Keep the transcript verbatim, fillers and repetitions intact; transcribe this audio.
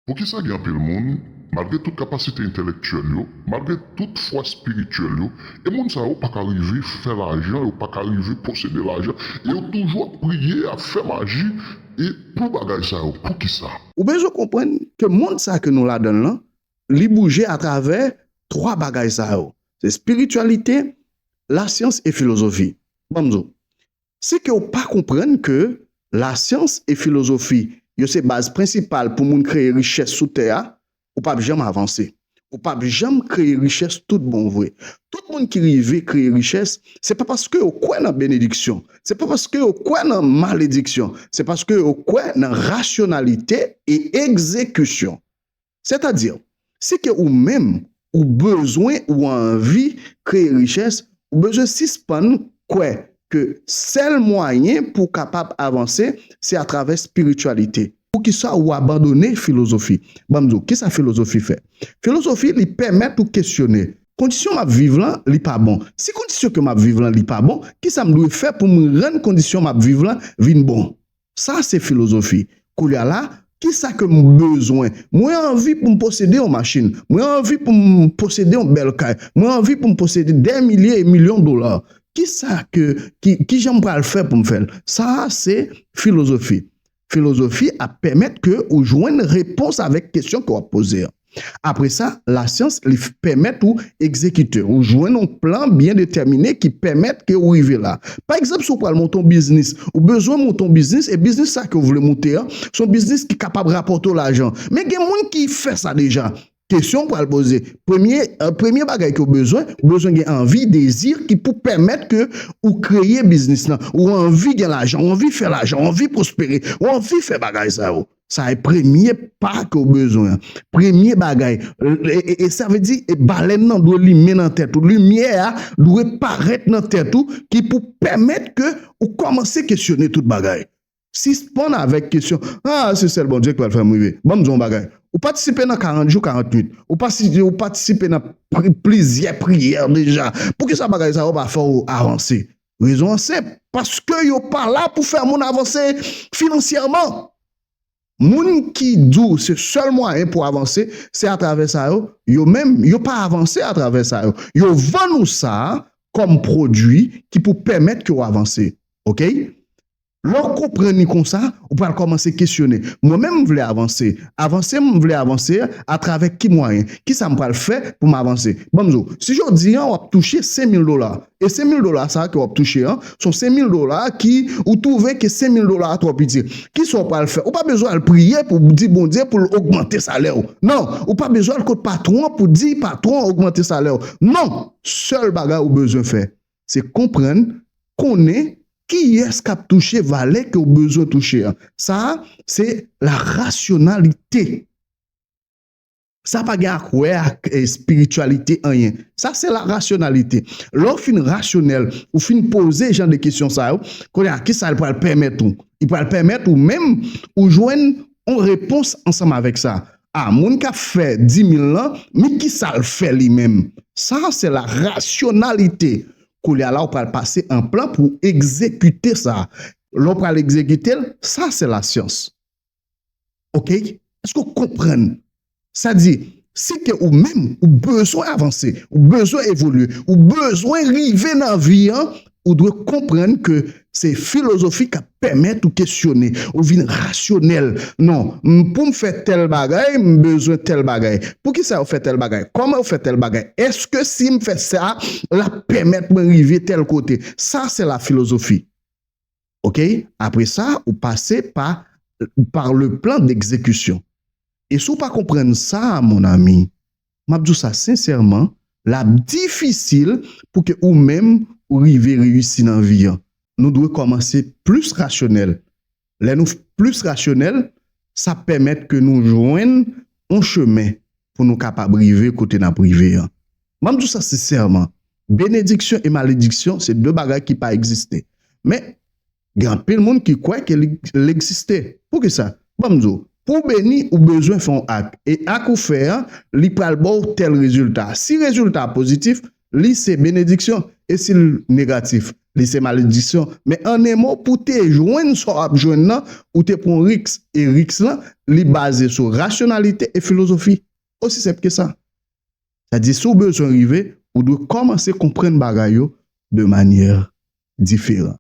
Poukisa gen anpil moun, malgre tout kapasite entèlektyèl yo, malgre tout fwa espirityèl yo, e moun sa yo pa ka rive fè lajan, yo pa ka rive posede lajan, e yo toujou ap priye, ap fè maji, e pou bagay sa yo, poukisa? Ou bezwen konprann ke mond sa ke nou ladan l lan, li bouje atravè twa bagay sa yo. Se espirityalite, lasyans e filozofi. Ban m di w, si ke w pa konprann ke lasyans e filozofi, yo se baz prensipal pou moun kreye richès sou tè a, ou p ap janm avanse. Ou p ap janm kreye richès tout bon vre. Tout moun ki rive kreye richès, se pa paske yo kwè nan benediksyon, se pa paske yo kwè nan malediksyon, se paske yo kwè nan rasyonalite e egzekisyon. Sètadi, si ke ou menm, ou bezwen, ou anvi kreye richès, ou bezwen sispann kwè ke sèl mwayen pou w kapab avanse, se atravè espirityalite. Poukisa ou abandone filozofi? Ban m di w, kisa filozofi fè? Filozofi, li pèmèt ou kesyone. Kondisyon m ap viv lan, li pa bon. Si kondisyon ke m ap viv lan, li pa bon, kisa m dwe fè pou m rann kondisyon m ap viv lan vin bon? Sa se filozofi. Koulye a la, kisa ke m bezwen? Mwen anvi pou m posede yon machin. Mwen anvi pou m posede yon bèl kay. Mwen anvi pou m posede dè milye e milyon dola. Kisa ke, ki, kijan m pral fè pou m fè l? Sa se filozofi. Filozofi ap pèmèt ke ou jwenn repons avèk kesyon ke w ap poze an. Apre sa, lasyans, li pèmèt ou egzekite. Ou jwenn yon plan byen detèmine ki pèmèt ke ou rive la. Pa egzanp, si w pral monte yon biznis, ou bezwen monte yon biznis, e biznis sa ke w vle monte an, se yon biznis ki kapab rapòte w lajan. Men gen moun ki fè sa deja. Kesyon w pral poze, premye, premye bagay ke w bezwen, ou bezwen gen anvi, dezi ki pou pèmèt ke ou kreye biznis lan. Ou anvi gen lajan, ou anvi fè lajan, ou anvi pwospere, ou anvi fè bagay sa yo. Sa e premye pa ke w bezwen an. Premye bagay. E, e, e sa vle di, e balèn nan dwe limen nan tèt ou. Limyè a dwe parèt nan tèt ou ki pou pèmèt ke ou kòmanse kesyone tout bagay. Sispann avèk kesyon, ah, se sèl Bondye ki pral fè m rive. Ban m di w yon bagay. Ou patisipe nan karant jou, karant nwit. Ou, pati, ou patisipe nan pri, plizyè priyè deja. Poukisa bagay sa yo pa fè w avanse? Rezon an senp. Paske yo pa la pou fè moun avanse finansyèman. Moun ki di w se sèl mwayen pou avanse, se atravè sa yo, yo menm, yo pa avanse atravè sa yo. Yo vann ou sa kòm pwodui ki pou pèmèt ke w avanse. Oke? Lè w konprann li konsa, ou pral kòmanse kesyone. Mwen menm, m vle avanse. Avanse, m vle avanse atravè ki mwayen? Kisa m pral fè pou m avanse? Ban m di w, si jodi an w ap touche senk mil dola, e senk mil dola sa a ke w ap touche an, se yon senk mil dola ki, ou twouve ke senk mil dola a twò piti. Kisa w pral fè? Ou pa bezwen al priye pou di Bondye pou l ogmante salè w. Non, ou pa bezwen al kot patwon an pou di patwon an ogmante salè w. Non, sèl bagay ou bezwen fè, se konprann, konnen kiyès k ap touche valè ke w bezwen touche an. Sa a, se la rasyonalite. Sa pa gen ak wè ak espirityalite anyen. Sa se la rasyonalite. Lè w fin rasyonèl, ou fin poze jan de kesyon sa yo, kounye a, kisa l pral pèmèt ou? Li pral pèmèt ou menm ou jwenn yon repons ansanm avèk sa. A, moun k ap fè dis mil lan, men kisa l fè li menm? Sa se la rasyonalite. Kounye a la, ou pral pase an plan pou egzekite sa. Lè w pral egzekite l, sa se lasyans. Oke? Èske w konprann? Sa di, si ke ou menm, ou bezwen avanse, ou bezwen evolye, ou bezwen rive nan vi an, ou dwe konprann ke se filozofi k ap pèmèt ou kesyone, ou vin rasyonèl. Non, m, pou m fè tèl bagay, m bezwen tèl bagay. Poukisa yo fè tèl bagay? Kòman yo fè tèl bagay? Èske si m fè sa, l ap pèmèt mwen rive tèl kote? Sa se la filozofi. Oke? Apre sa, ou pase pa, par le plan d'exécution. E si w pa konprann sa, mon ami, m ap di w sa sensèman, l ap difisil pou ke ou menm ou rive reyisi nan vi an. Nou dwe kòmanse plis rasyonèl. Lè nou plis rasyonèl, sa pèmèt ke nou jwenn yon chemen pou nou kapab rive kote n ap rive an. Ban m di w sa sensèman, benediksyon e malediksyon se de bagay ki pa egziste. Men, gen anpil moun ki kwè ke li, li egziste. Poukisa? Ban m di w, pou w beni, ou bezwen fè yon ak. E ak ou fè an, li pral ba w tèl rezilta. Si rezilta a pozitif, li se benediksyon. E si l negatif, li se malediksyon. Men an en mo, pou te jwenn sa w ap jwenn nan, ou te pran riks. E riks lan, li baze sou rasyonalite e filozofi. Osi senp ke sa. Sa di, si w bezwen rive, ou dwe kòmanse konprann bagay yo de manyè diferan.